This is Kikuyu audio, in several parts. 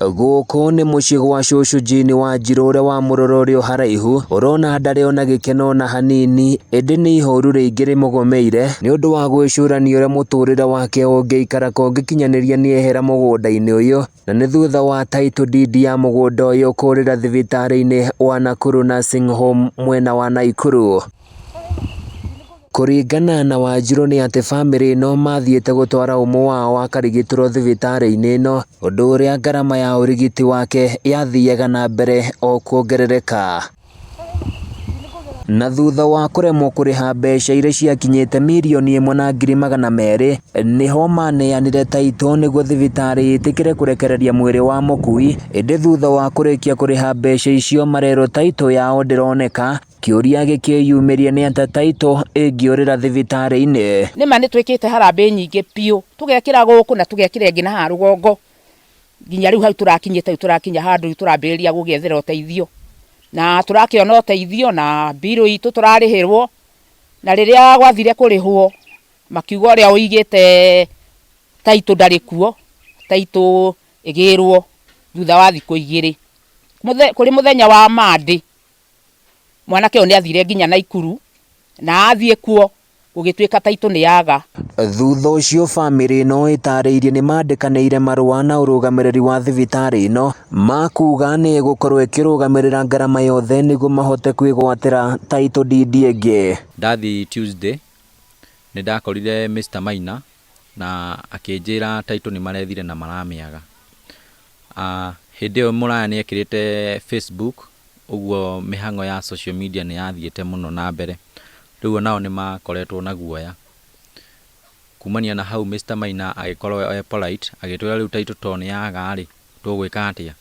Gũkũ nĩ mũciĩ gwa cũcũ Jane Wanjirũ ũrĩa wamũrora ũrĩ o haraihu, ũrona ndarĩ ona gĩkeno ona hanini, ĩndĩ nĩ ihoru rĩingĩ rĩmũgũmĩire nĩ ũndũ wa gwĩcũrania ũrĩa mũtũrĩre wake ũngĩikara kũngĩkinyanĩria nĩehera mũgũnda-inĩ ũyũ, na nĩ thutha wa title deed ya mũgũnda ũyũ kũrĩra thibitarĩ-inĩ wa Nakuru Nursing Home mwena wa Naikuru. Kũringana na Wanjirũ nĩ atĩ bamĩrĩ ĩno mathiĩte gũtwara ũmwe wao akarigitĩrwo thibitarĩ-inĩ ĩno, ũndũ ũrĩa ngarama ya ũrigiti wake yathiaga na mbere o kuongerereka. Na thutha wa kũremwo kũrĩha mbeca iria ciakinyĩte 1,200,000, nĩho maneanire taitũ nĩguo thibitarĩ ĩtĩkĩre kũrekereria mwĩrĩ wa mũkui, ĩndĩ thutha wa kũrĩkia kũrĩha mbeca icio marerwo taitũ yao ndĩroneka. Kĩũria gĩkĩyumĩria nĩ atĩa taitũ ĩngĩũrĩra thibitarĩ-inĩ. Nĩma nĩ twĩkĩte harambĩ nyingĩ biũ, tũgekĩra gũkũ na tũgekĩra ĩngĩ na haha rũgongo, nginya rĩu hau tũrakinyĩte rĩu tũrakinya handũ rĩu tũrambĩrĩria gũgĩethera ũteithio. Na tũrakĩona ũteithio na mbirũ itũ tũrarĩhĩrwo, na rĩrĩa gwathire kũrĩhwo, makiuga ũrĩa ũigĩte taitũ ndarĩ kuo, taitũ ĩgĩrwo thutha wa thikũ igĩrĩ. Kũrĩ mũthenya wa Monday, Mwanake ũyũ nĩ athire nginya Naikuru na athiĩ kuo gũgĩtuĩka taitũ nĩ yaga. Thutha ũcio bamĩrĩ ĩno ĩtarĩirie nĩ mandĩkanĩire marũa na ũrũgamĩrĩri wa thibitarĩ ĩno ma kuga nĩ ĩgũkorwo ĩkĩrũgamĩrĩra ngarama yothe nĩguo mahote kwĩgwatĩra title deed ĩngĩ. Ndathiĩ Tuesday nĩ ndakorire Mister Maina na akĩnjĩra title nĩ marethire na maramĩaga. Hĩndĩ ĩyo Mũraya nĩ ekĩrĩte Facebook Ũguo mĩhang'o ya social media nĩ yathiĩte mũno na mbere. Rĩu onao nĩ makoretwo na guoya. Kumania na hau Mister Maina agĩkorwo e polite, agĩtwĩra rĩu title to nĩ yaga rĩ, tũgwĩka atĩa?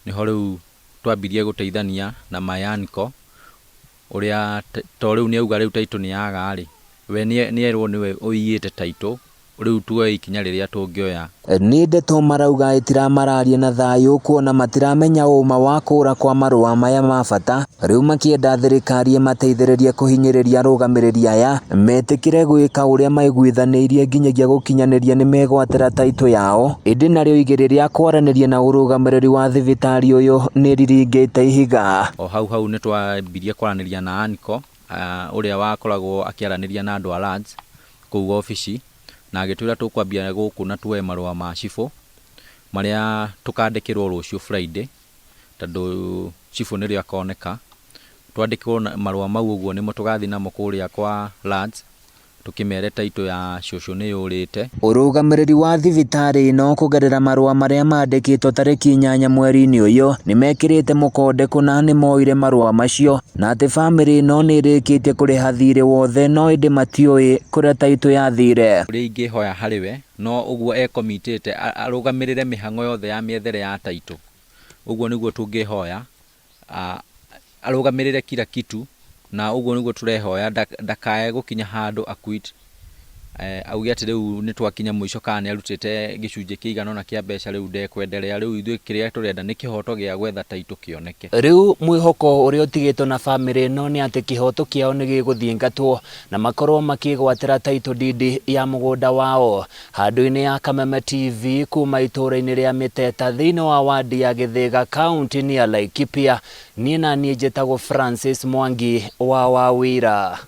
Nĩho rĩu twambirie gũteithania na my uncle, ũrĩa to rĩu nĩ auga rĩu title nĩ yaga rĩ, we nĩ erwo nĩwe ũiyĩte title, Rĩu tuoe ikinya rĩrĩa tũngĩoya. Nĩ ndeto marauga itiramararia na thayũ kuona matiramenya ũma wa kũra kwa marũa maya ma bata, rĩu makĩenda thirikari ĩmateithĩrĩrie kũhinyĩrĩria arũgamĩrĩri aya metĩkĩre gwĩka ũrĩa maiguithanĩirie nginyagia gũkinyanĩria nĩmegwatĩra taitũ yao, ĩndĩ narĩo igĩrĩ rĩa kwaranĩria na ũrũgamĩrĩri wa thibitarĩ ũyũ nĩriringĩte ihiga. O hau hau nĩtwambirie kwaranĩria na Anko ũrĩa wakoragwo akĩaranĩria na andũ a Lands kũu obici, na agĩtwĩra tũkwambia gũkũ na tuoe marũa ma cibũ, marĩa tũkandĩkĩrwo rũciũ Friday, tondũ cibũ nĩrĩo akoneka. Twandĩkĩrwo marũa mau ũguo nĩmo tũgathiĩ namo kũrĩa kwa Lands, tũkĩmere title ya cũcũ nĩ yũrĩte. Ũrũgamĩrĩri wa thibitarĩ ĩno kũgerera marũa marĩa mandĩkĩtwo tarĩki 8 mweri-inĩ ũyũ nĩmekĩrĩte mũkonde kũna nĩmoire marũa macio na atĩ bamĩrĩ ĩno nĩĩrĩkĩtie kũrĩha thirĩ wothe no ĩndĩ matiũĩ kũrĩa taitũ yathire. Ũrĩa ingĩhoya harĩ we no ũguo e committed arũgamĩrĩre mĩhang'o yothe ya mĩethere ya taitũ. Ũguo nĩguo tũngĩhoya arũgamĩrĩre kila kitu na ũguo nĩguo tũrehoya ndakae gũkinya handũ a quit auge atĩ rĩu nĩ twakinya mũico kana nĩ arutĩte gĩcunjĩ kĩigana ũna kĩa mbeca rĩu ndekwenderea. Rĩu ithuĩ kĩrĩa tũrenda nĩ kĩhoto gĩa gwetha taitũ kĩoneke. Rĩu mwĩhoko ũrĩa ũtigĩtwo na bamĩrĩ ĩno nĩ atĩ kĩhoto kĩao nĩ gĩgũthingatwo na makorwo makĩgwatĩra title deed ya mũgũnda wao. Handũ-inĩ ya Kameme TV kuma itũũra-inĩ rĩa Mĩteta thĩinĩ wa wadi ya Gĩthĩga kaunti-inĩ ya Laikipia, niĩ naniĩ njĩtagwo Francis Mwangi wa Wawira.